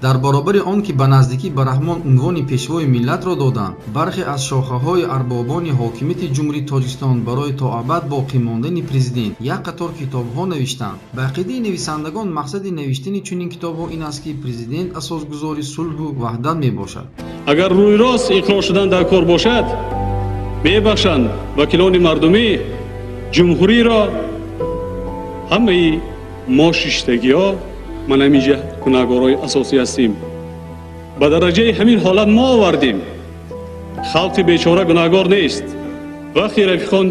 Дар баробари он ки ба наздикӣ ба Раҳмон унвони пешвои миллатро доданд, бархе аз шохаҳои арбобони ҳокимияти Ҷумҳурии Тоҷикистон барои то абад боқӣ мондани президент як қатор китобҳо навиштанд. Ба ақидаи нависандагон, мақсади навиштани чунин китобҳо ин аст, ки президент асосгузори сулҳу ваҳдат мебошад. Агар рӯйрост иқрор шудан дар кор бошад, мебахшанд, вакилони мардумӣ ҷумҳуриро ҳамаи мо шиштагиҳо ман ҳаминҷа гунаҳгорои асосӣ ҳастем. Ба дараҷаи ҳамин ҳолат мо овардем. Халқи бечора гунаҳгор нест. Вақте, рафиқон,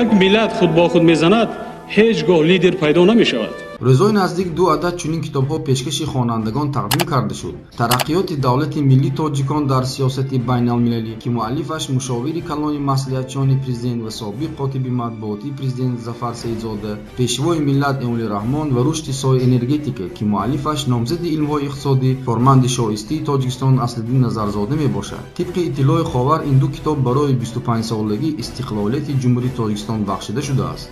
як миллат худ бо худ мезанад, ҳеҷ гоҳ лидер пайдо намешавад. Рӯзҳои наздик ду адад чунин китобҳо пешкаши хонандагон тақдим карда шуд: «Тараққиёти давлати миллии тоҷикон дар сиёсати байналмилалӣ», ки муаллифаш мушовири калони маслиҳатчиёни президент ва собиқ котиби матбуотии президент Зафар Саидзода, «Пешвои миллат Эмомалӣ Раҳмон ва рушди соҳаи энергетика», ки муаллифаш номзади илмҳои иқтисодӣ, корманди шоистаи Тоҷикистон Аслиддин Назарзода мебошад. Тибқи иттилои Ховар, ин ду китоб барои 25-солагии истиқлолияти Ҷумҳурии Тоҷикистон бахшида шудааст.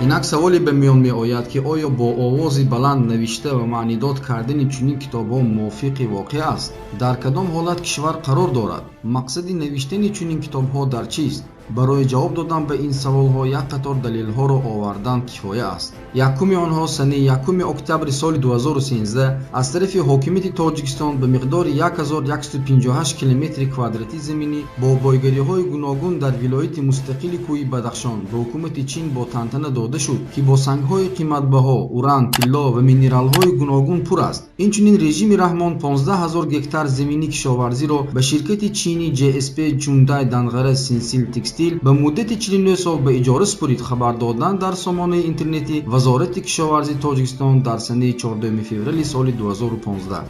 Инак саволе ба миён меояд, ки оё бо овози баланд навишта ва маънидод кардани чунин китобҳо мувофиқи воқеъ аст? Дар кадом ҳолат кишвар қарор дорад? Мақсади навиштани чунин китобҳо дар чист? Барои ҷавоб додан ба ин саволҳо як қатор далелҳоро овардан кифоя аст. Якуми онҳо: санаи 1 октябри соли 2013 аз тарафи ҳокимияти Тоҷикистон ба миқдори 1158 километри квадратӣ заминӣ бо бойгариҳои гуногун дар вилояти мустақили Кӯҳи Бадахшон ба ҳукумати Чин бо тантана дода шуд, ки бо сангҳои қиматбаҳо, уран, тилло ва минералҳои гуногун пур аст. Инчунин режими Раҳмон 15 ҳазор гектар замини кишоварзиро ба ширкати чини ҶСП Чундай Данғара Синсил Текстил ба муддати 49 сол ба иҷора супорид, хабар доданд дар сомонаи интернети Вазорати кишоварзии Тоҷикистон дар санаи 14 феврали соли 2015.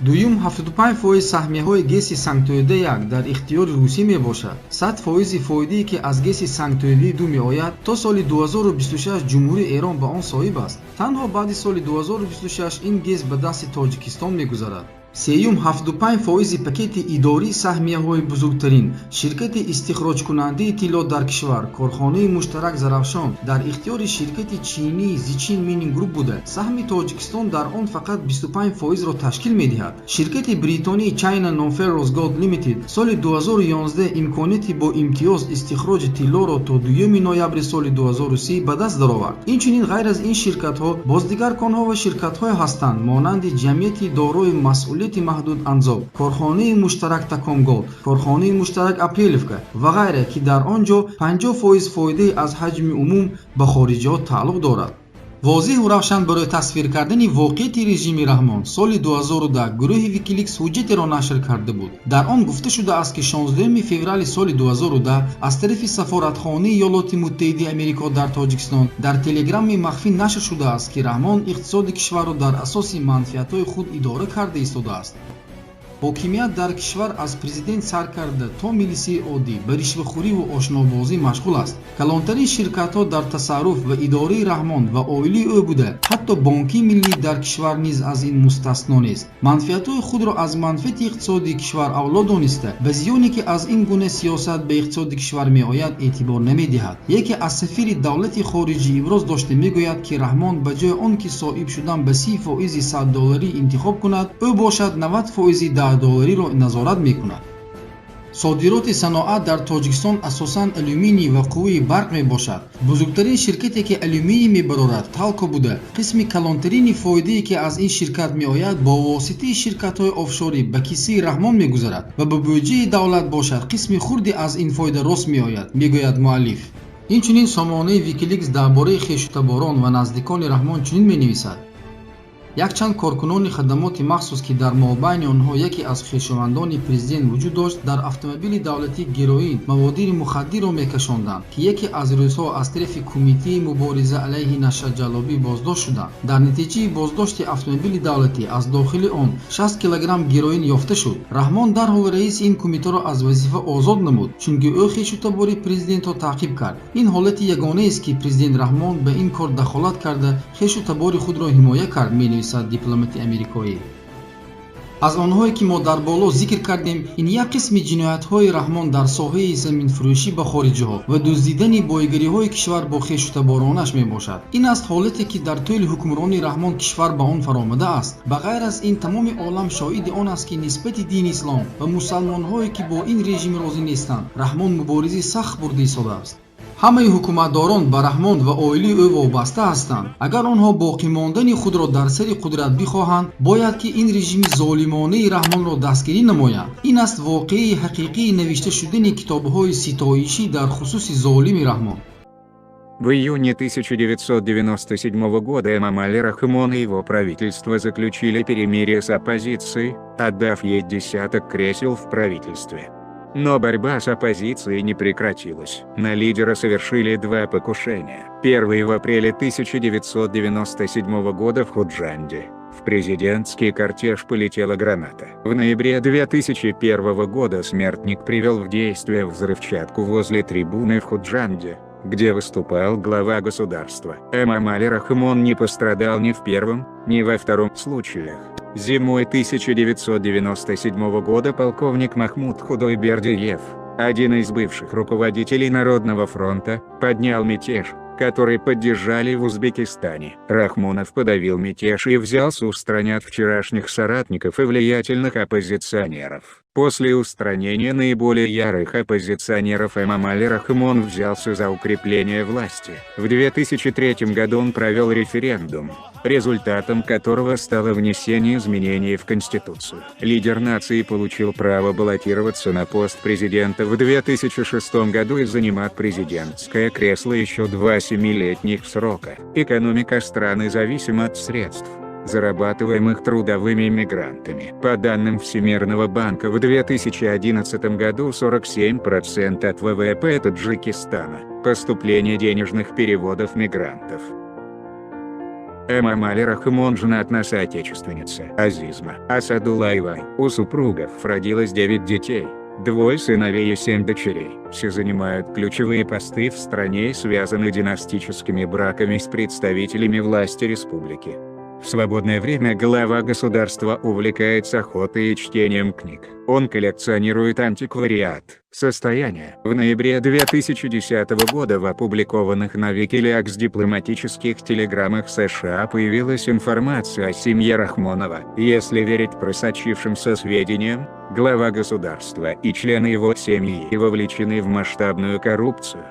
Дуюм: 75% саҳмияҳои ГЭСи Сангтӯда 1 дар ихтиёри Русия мебошад. 100% фоидае, ки аз ГЭСи Сангтӯдаи 2 меояд, то соли 2026 Ҷумҳурии Эрон ба он соҳиб аст. Танҳо баъди соли 2026 ин ГЭС ба дасти Тоҷикистон мегузарад. Сеюм: 75% пакети идории саҳмияҳои бузургтарин ширкати истихроҷкунандаи тилло дар кишвар, корхонаи муштарак Зарафшон, дар ихтиёри ширкати чинии Зичин Мининг Груп буда, саҳми Тоҷикистон дар он фақат 25 фоизро ташкил медиҳад. Ширкати бритонии China Nonferrous Gold Limited соли 2011 имконияти бо имтиёз истихроҷи тиллоро то 2 ноябри соли 2030 ба даст даровард. Инчунин, ғайр аз ин ширкатҳо, боз дигар конҳо ва ширкатҳое ҳастанд, монанди ҷамъияти дорои масъулияти маҳдуд Анзоб, корхонаи муштарак Такомголд, корхонаи муштарак Апрелевка ва ғайра, ки дар он ҷо 50% фоидаи аз ҳаҷми умум ба хориҷиҳо тааллуқ дорад. Возеҳу равшан барои тасвир кардани воқеияти режими Раҳмон, соли 2010 гурӯҳи Викиликс ҳуҷҷатеро нашр карда буд. Дар он гуфта шудааст, ки 16 феврали соли 2010 аз тарафи сафоратхонаи Иёлоти Муттаҳидаи Америко дар Тоҷикистон дар телеграмми махфӣ нашр шудааст, ки Раҳмон иқтисоди кишварро дар асоси манфиатҳои худ идора карда истодааст. Ҳокимият дар кишвар аз президент сар карда то милисияи оддӣ ба ришвахӯриву ошнобозӣ машғул аст. Калонтарин ширкатҳо дар тасарруф ва идораи Раҳмон ва оилаи ӯ буда, ҳатто Бонки миллӣ дар кишвар низ аз ин мустасно нест. Манфиатҳои худро аз манфиати иқтисодии кишвар авло дониста, ба зиёне, ки аз ин гуна сиёсат ба иқтисоди кишвар меояд, эътибор намедиҳад. Яке аз сафири давлати хориҷӣ иброз дошта мегӯяд, ки Раҳмон ба ҷои он ки соҳиб шудан ба 30% 100-долларӣ интихоб кунад, ӯ бошад 90% 10-доллариро назорат мекунад. Содироти саноат дар Тоҷикистон асосан алюминий ва қувваи барқ мебошад. Бузургтарин ширкате, ки алюминий мебарорад, Талко буда, қисми калонтарини фоидае, ки аз ин ширкат меояд, бо воситаи ширкатҳои офшорӣ ба киссаи Раҳмон мегузарад ва ба буҷаи давлат бошад қисми хурде аз ин фоида рост меояд, мегӯяд муаллиф. Инчунин сомонаи Викиликс дар бораи хешутаборон ва наздикони Раҳмон чунин менависад: якчанд коркунони хадамоти махсус, ки дар мобайни онҳо яке аз хешовандони президент вуҷуд дошт, дар автомобили давлатӣ героин, маводири мухаддирро мекашонданд, ки яке аз рӯзҳо аз тарафи Кумитаи мубориза алайҳи нашъаҷаллобӣ боздошт шуданд. Дар натиҷаи боздошти автомобили давлатӣ аз дохили он 60 килограмм героин ёфта шуд. Раҳмон дарҳол раиси ин кумитаро аз вазифа озод намуд, чунки ӯ хешутабори президентро таъқиб кард. Ин ҳолати ягонаест, ки президент Раҳмон ба ин кор дахолат карда, хешу табори худро ҳимоя кард, менависад дипломати америкоӣ. Аз онҳое ки мо дар боло зикр кардем, ин як қисми ҷиноятҳои Раҳмон дар соҳаи заминфурӯшӣ ба хориҷиҳо ва дуздидани боигариҳои кишвар бо хешутаборонаш мебошад. Ин аст ҳолате ки дар тӯли ҳукмронии Раҳмон кишвар ба он фаромадааст. Ба ғайр аз ин, тамоми олам шоҳиди он аст, ки нисбати дини ислом ва мусалмонҳое ки бо ин режим розӣ нестанд, Раҳмон муборизаи сахт бурда истодааст. Ҳамаи ҳукуматдорон ба Раҳмон ва оилаи ӯ вобаста ҳастанд. Агар онҳо боқӣ мондани худро дар сари қудрат бихоҳанд, бояд ки ин режими золимонаи Раҳмонро дастгирӣ намоянд. Ин аст воқеаи ҳақиқии навишта шудани китобҳои ситоишӣ дар хусуси золими Раҳмон. В июне 1997 года Эмомали Рахмон и его правительство заключили перемирие с оппозицией, отдав ей десяток кресел в правительстве. Но борьба с оппозицией не прекратилась. На лидера совершили два покушения. Первый в апреле 1997 года в Худжанде. В президентский кортеж полетела граната. В ноябре 2001 года смертник привел в действие взрывчатку возле трибуны в Худжанде, где выступал глава государства. Эмомали Рахмон не пострадал ни в первом, ни во втором случаях. Зимой 1997 года полковник Махмуд Худойбердиев, один из бывших руководителей Народного фронта, поднял мятеж, который поддержали в Узбекистане. Рахмонов подавил мятеж и взялся устранять вчерашних соратников и влиятельных оппозиционеров. После устранения наиболее ярых оппозиционеров Эмомали Рахмон взялся за укрепление власти. В 2003 году он провел референдум, результатом которого стало внесение изменений в Конституцию. Лидер нации получил право баллотироваться на пост президента в 2006 году и занимать президентское кресло еще два семилетних срока. Экономика страны зависима от средств, зарабатываемых трудовыми мигрантами. По данным Всемирного банка, в 2011 году 47% от ВВП Таджикистана – поступление денежных переводов мигрантов. Эмомали Рахмон женат на соотечественнице Азизма Асадуллаевой. У супругов родилось 9 детей, двое сыновей и 7 дочерей. Все занимают ключевые посты в стране и связаны династическими браками с представителями власти республики. В свободное время глава государства увлекается охотой и чтением книг. Он коллекционирует антиквариат. Состояние. В ноябре 2010 года в опубликованных на WikiLeaks дипломатических телеграммах США появилась информация о семье Рахмонова. Если верить просочившимся сведениям, глава государства и члены его семьи вовлечены в масштабную коррупцию.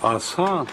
Асан.